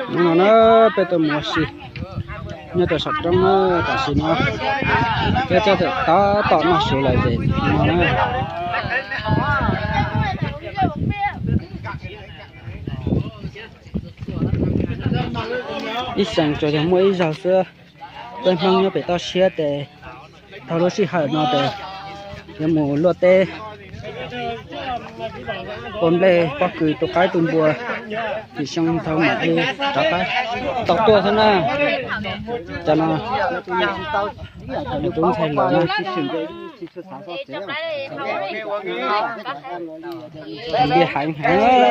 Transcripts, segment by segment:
Hnub no na, peb tuaj mus ua si nyob rau saum roob na, tam sim no peb tuaj tab tom noj su lawm ces no na. Ib xeem tsuas yog muaj ib zaug xwb, peb Hmoob nyob pem toj siab ces tau lub sij hawm no ces yuav mus luaj teb ua nplej pob kws tu qaib tu npua, tim xyoo thaum mam li rov qab tau tuaj xwb na. Cov no tub ntxhais laus na. Npias heev heev.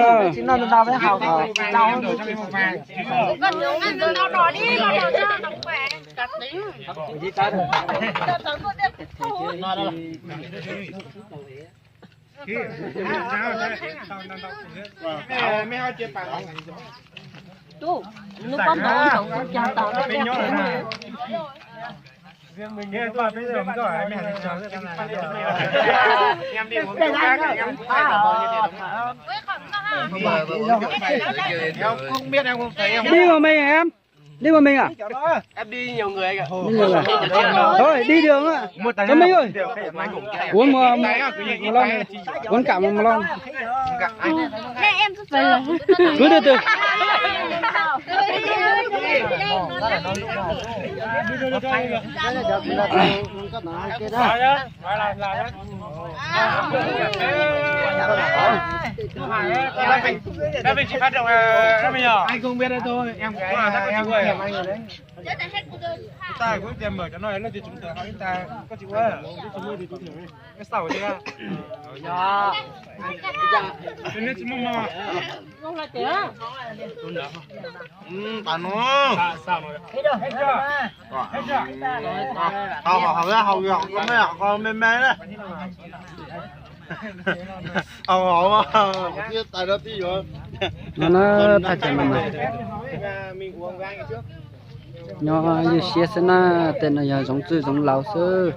Đi một mình hả em? Đi một mình à? Đi nhiều người. Thôi đi đường á. Có mấy người? Uống một, một lon đi. Uống cả một, một lon. Cứ từ từ. Hau hau hau, me me na. Hau hau, thiab tais rau tib yuav. No na, phaj cas mas mas nyob ywj siab xwb na, tej no yog zoov txwj zoov laus xwb.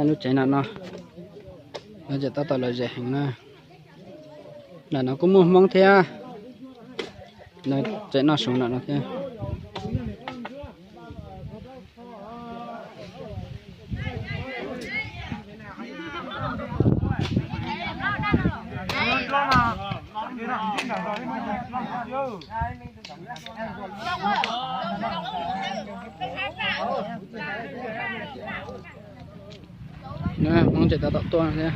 Lub tsev no no, lawv tseem tab tom lom zem heev na. Ntawm no kuj muaj Hmoob thiab, tseem noj su ntawm no thiab. Hmoob tseem tab tom tuaj thiab.